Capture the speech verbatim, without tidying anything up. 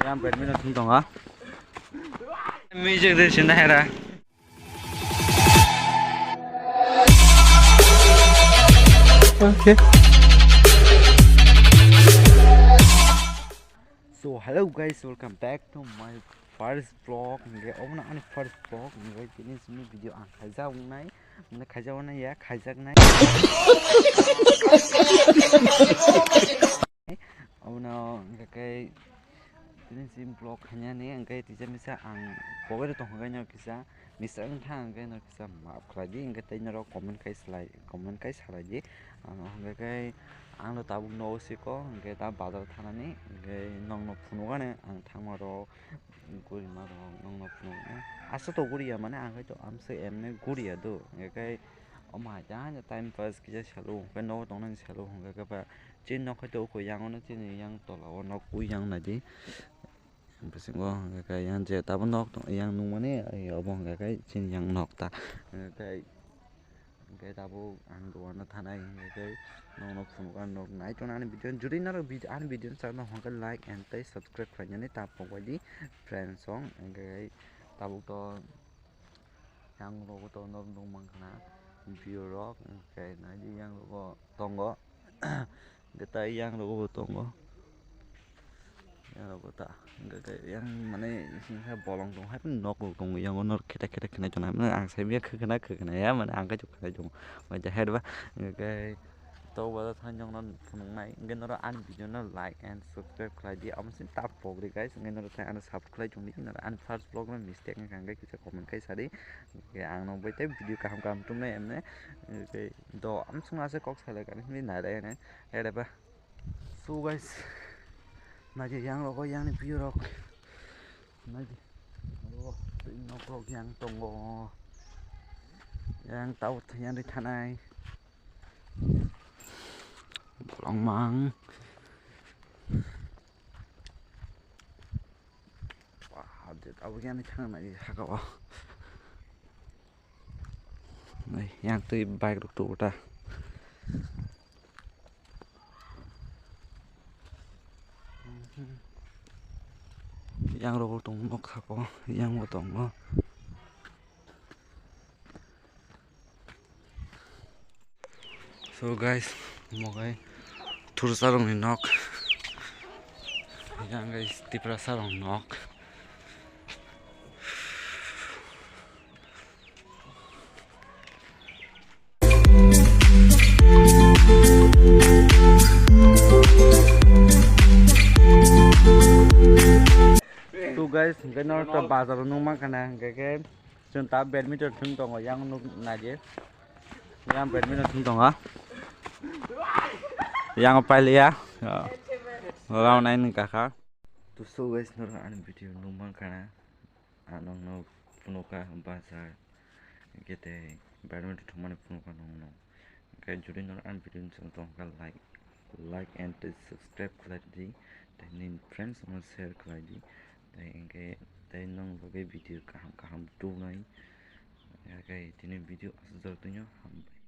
Yang badminton thum tongo. Music de sinda hera. Okay. So hello guys, welcome back to my first vlog. Hingke omo ani first vlog, hingke tini simi video ang khaijak wngnai, mane khaijak wngnai ya, khaijaknai. Omo hingke tini simi vlog khainani, hingke tisa misa ang pocket o tongkha kisa. Misra wng thang hwnkhe no kisa maaf khlai di, hwnkhe tei norok comment khai salai, comment khai salai di. Ano hwnkhe khe ang no tabuk nogo siko, hwnkhe ta bazar thanani, hwnkhe nokno phunukani ang thangma rok, gurima rok nokno phunuknai. Aswk to guriya mane ang khe to amswk emne guriya do, hwnkhe khe omo hai jani time pass kisa salo, hwnkhe nogo tongnani salo, hwnkhe khe ba chini nok hai to uko yang ono chini yang tola o nok ui yang nai di. Bisingo hwnkhe khe yang je tabuk nok tong, yang nukmani, ai, obo hwnkhe khe chini yang nok ta. Hwnkhe khe, hwnkhe tabuk ang dogan o thanai, hwnkhe khe nokno phunukha, nok nai tongna ani video. Jodi norok vid-, ani video no chana hwnkhe like and tei subscribe khlainani ta pokbai di friends song. Hwnkhe khe tabuk to yang rogo to norok nukmankha na view rok, hwnkhe nai di yang rogo tongo. Hwnkhe tai yang rogo bo tongo. Yang rogo ta. Hwnkhe khe yang mane singkha bolong tong hai phano nok rok tongo. Yang o nok khetek khetek khenai tongo. Mane ang sai manya khwkhwna khwkhwna ya mane ang khe khwnai tongo. Hwnkhe hai ba hwnkhe to ba thang jong no phunuknai. Hwnkhe norok ani video no like and subscribe khlai di. Amo sini ta pok ri guys. Hwnkhe norok thai ano support khlai tong di. Norok ani first vlog no mistake wngkha hwnkhe kisa comment khai sa di. Hwnkhe ang no bai tei video kaham kaham tumnai emne. Hwnkhe do amsong ase kok salai kani hwnwi nai rai ne. Ere ba. So guys, naidi yang rogo yang ni view rok. Naidi. Oh, tei nok rok yang tongo. Yang tau yang ri thanai. Bolong mang. Wah, je tau yang ni thang nai saka o. Nai, yang twi bike rok tubu ta. Yang rok tong nok saka o, yang bo tongo. So guys, mo gai Thursa rok ni nok. Yang guys, Tiprasa rok nok. So guys, hingke no ta bazar o nung mankha na, hingke khe chwng ta badminton thung tongo, yang nuk naidi, yang badminton thung tongo, yang pailiya, rao nai nung kakha. To so guys, norok ani video nung mankha na. Ang nokno phunukha bazar, hwnkhe tei badminton thwngmani phunukha nokno. Hwnkhe jodi norok ani video no chwng tongkha like, like and tei subscribe khlai di, tei nini friends rokno share khlai di, tei hwnkhe tei nokni bagwi video kaham kaham tubunai. Hwnkhe tini video aswk jora tongya, hambai.